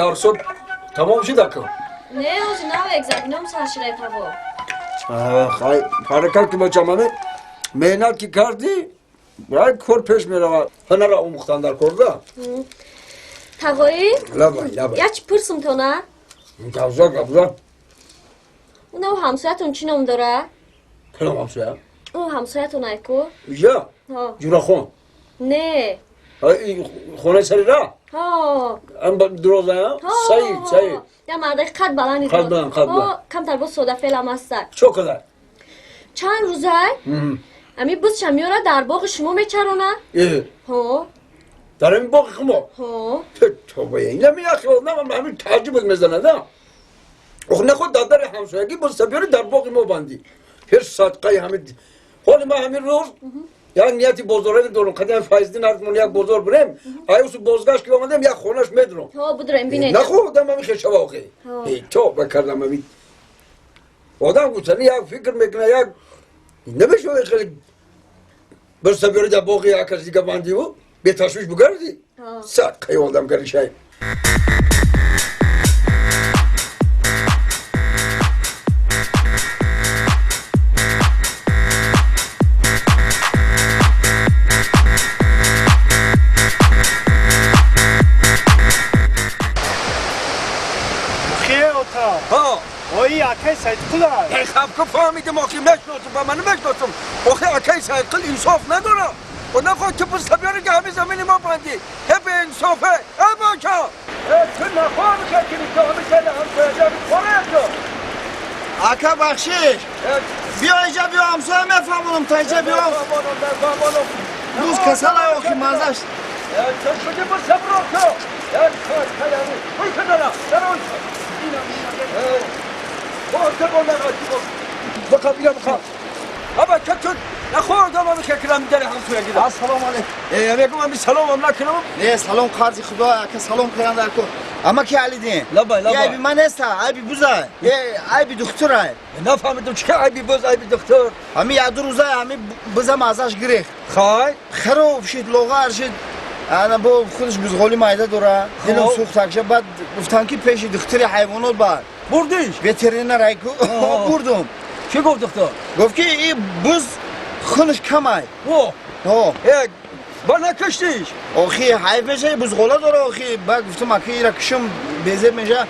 Дарсо тамом шуд ака? Не, ҳозир нав экзаменом сар шудай, тағо. Хай, ҳаракат ки, бачам, ҳаме меҳнат ки кардӣ, рай кор пеш меравад. Ҳунара омӯхтан дар корда. Тағоӣ. Лабай, лабай. Як чи пурсумтона? Гавза, гавза. Унав ҳамсоятон чӣ ном дора? Калом ҳамсоя? Ӯ ҳамсоятон айку. Я? Ҷурахон? Не. Хонаи сари ра? Ҳо. Дуроза? Саид, Саид. Я мардаки қад баланди. Қад баланд, қад баланд. Камтар боз содафелам аста. Чо када? Чанд рӯзай ами бузша меёра, дар боғи шумо мечарона. Ҳо. Дар ҳамин боғи хумо? Ҳо. Тоба, инами яхе одам ҳамин таъҷубат мезанад, а? Ох, наход дар дари ҳамсоягӣ бузта биёри, дар боғи мо бандӣ. Ҳеч садқаи ҳамин ҳоли ман ҳамин рӯз як нияти бозоравӣ дорам. Қадам Файздин ҳартмон як бозор бирем, аюсу бозгашт ки омадем, як хонаш медурам. Ҳо, будурем, бинед. Нахо одам ҳамин хешава охе. Тоба кардам, ҳамин одам гуфтани як фикр мекуна, як намешавад хеле бузта биёри, дар боғи як кас дига бандиву беташвиш бугардӣ. Садқаи одам гаришай. Ои, акай Саидқул. Хаб, фаҳмидим охи, мешносум, ба ман мешносум охи. Акай Саидқул инсоф надорам. О, нахоҳ ту бузта биёри, ки ҳамин замини мо бандӣ. Э, беинсофе, э, бача, ту нахоҳ мекунӣ, ки ҳамин сари ҳамсояги ҳамин кора то. Ака, бахшиш, биё инҷа, биё, ҳамсоя, мефаҳмонам, та инҷа биё. Буз касала охи, мазаш. Шуди буз сабро ту як ой кадара дар ой. بخواب بیا بخواب. ابا تو نخوردم ами кекрам дар ҳамсоягида. Ассалому алайкум. Э, мегум, ами салом ам накунам. Не, салом қарзи худо, ака, салом кунам дар ко. Ама ки Алидин. Лабай, лабай. Айби ман неста, айби буза. Е, айби духтура. Нафаҳмидам, чӣ айби буз, айби духтур? Ами як ду рӯза ами буза мазаш гирехт. Хай. Хароб шид, лоғар шид. Ана бо худаш бузғоли майда дора. Дилам сӯхт акша, баъд гуфтам ки пеши духтури ҳайвонот бар. Бурдиш? Ветеринар айку бурдум. Чӣ гуфт духтур? Гуфт ки и буз хунаш камай. О. О. Э, ба накуштиш? Охи, ҳайф меша, бузғола дора охи. Баъд гуфтам, аки, ира кушам, безеб меша.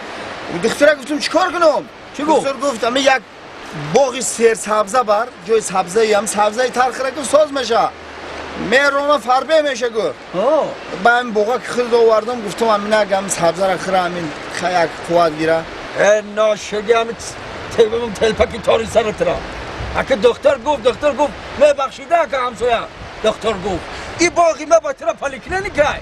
Духтура гуфтам, чӣ кор кунам? Чӣ гуфт? Духтур гуфт, ами як боғи серсабза бар, ҷои сабзаи, ам сабзаи тархира гуфт, соз меша. Мерона фарбе меша гуфт. Ба ҳамин боға ки хирд овардам, гуфтам, аминак ам сабзара хира, амин як қувват гира. Э, ношуги, ами тебам телпаки тори саратра. Ака духтур гуфт, духтур гуфт, мебахшида, ака ҳамсоя. Духтур гуфт, и боғи ма ба тира поликлиникай.